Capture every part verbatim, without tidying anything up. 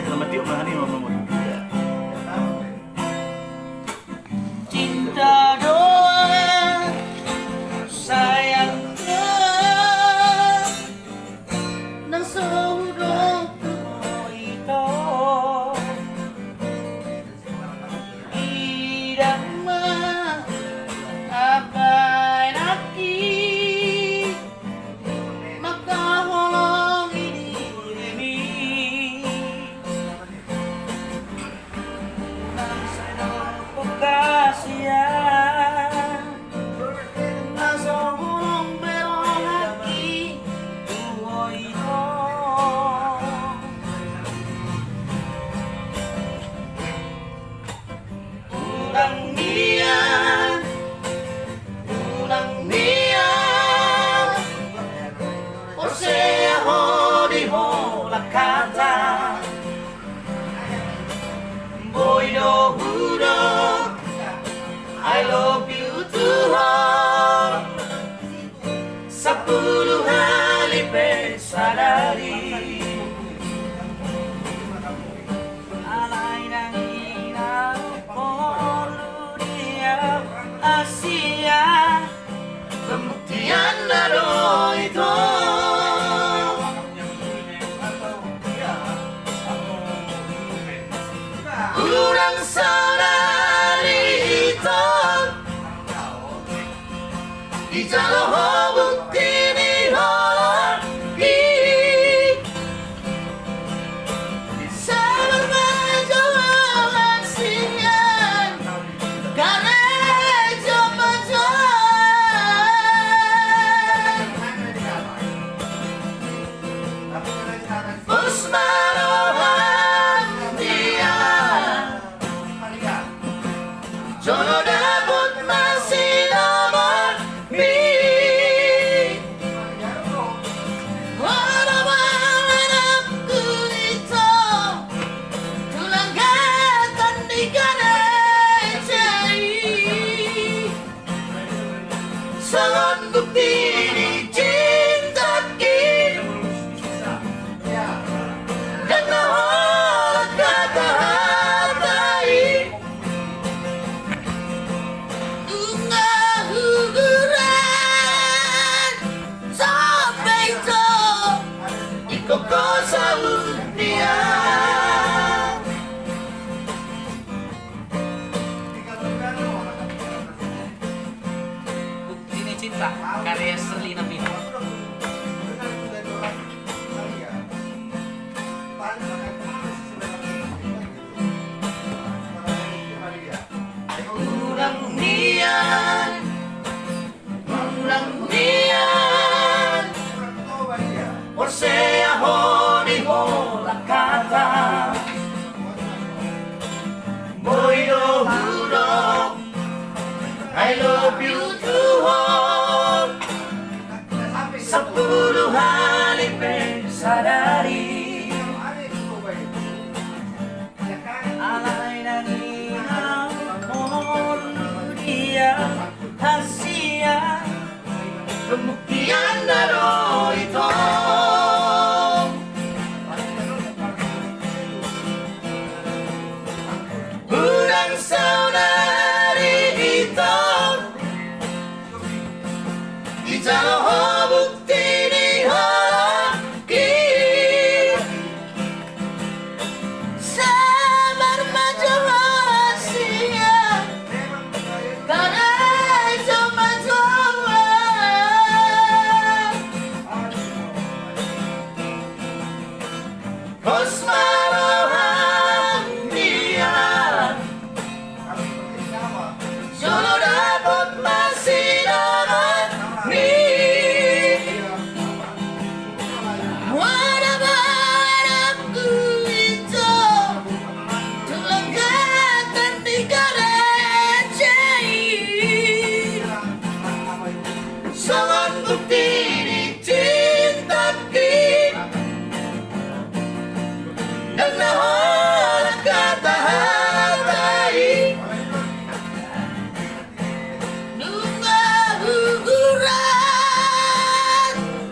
Selamat tiup, Bang Hani, Mama Mut. Cinta doa sayang doa, nang so hudok tu ho ito. Idak ma ambaen nangkin mangkaholongi dirimi. Nang sai dohot hasian, na so holong be roha nangkin tu ho ito. Unang nian, unang nian porsea ho di holan hata. Boi do hudok I love you tu ho sampulu hali pe sadari. Alai ndang i na porlu di au hasian, pembuktianna do ito. Unang saonari ito dijalo ho bukti ni holan i. Sabar ma jo hasian, karejo ma jo. Pos ma roham di au, jolo dapot ma sinabormi. Holan ma anakku ito, tulang gatan di gareja i. Songon bukti ni cintaku, ndang na holan hata-hata i. Nunga huguran sampe ito, ingkon ho saut di au. Bukti ni cinta, karya Sherlina Pino. Unang nian, unang nian porsea ho di holan hata. Boi do hudok I love you tu ho sampulu hali pe sadari. Alai ndang i na porlu di au hasian, pembuktianna do ito. Unang saonari ito dijalo ho bukti ni holan i. Sabar ma jo hasian, karejo ma jo. Pos ma roham di au, jolo dapot ma sinabormi. Holan ma anakku ito, tulang gatan di gareja i. Songon bukti ni cintaku, ndang na holan hata-hata i. Nunga huguran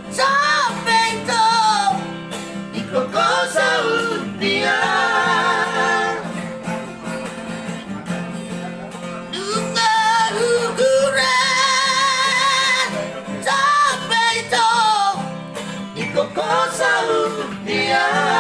sampe ito, ingkon ho saut di au. Saluhutna.